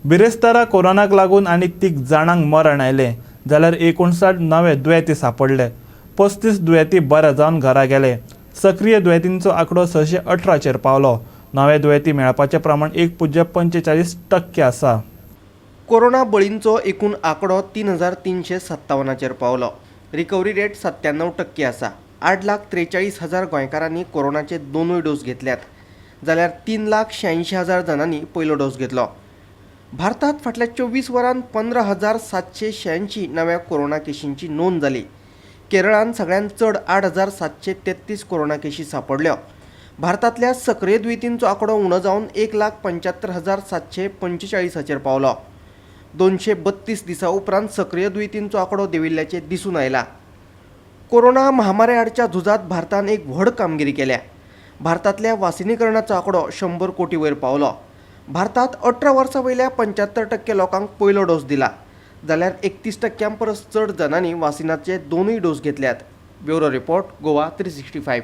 बिरेस्तारा कोरोनाक लागून आनी तीग जाणांक मरण आयलें, जाल्यार 59 नवे दुयेंती सांपडले. 35 दुयेंती बरे जावन घरा गेले. सक्रीय दुयेंतींचो आंकडो 618चेर पावलो. नवे दुयेंती मेळपाचें प्रमाण 1.45% आसा. कोरोना बळींचो एकूण आंकडो 3357चेर पावलो. रिकवरी रेट 97% आसा. 8,43,000 गोंयकारांनी कोरोनाचे दोनूय डोस घेतल्यात, जाल्यार 3,86,000 जाणांनी पयलो डोस घेतलो. भारतात फाटल्या 24 वरांत 15,786 नव्या कोरोना केशींची नोंद जाली. केरळान सगळ्यांत चड 8733 कोरोना केशी सांपडल्यो. भारतांतल्या सक्रीय दुयेंतींचो आंकडो उणो जावन 1,75,745चेर पावलो. 232 दिसां उपरांत सक्रीय दुयेंतींचो आंकडो देंविल्ल्याचें दिसून आयलां. कोरोना महामारी आडच्या झुजांत भारतान एक व्हड कामगिरी केल्या. भारतांतल्या वासिनीकरणाचो आंकडो 100 कोटी वयर पावलो. भारतात 18 वर्सां वयल्या 75% लोकांक पयलो डोस दिला, जाल्यार 31 टक्क्यां परस चड जाणांनी वासिनाचे दोनूय डोस घेतल्यात. Bureau report, Goa 365.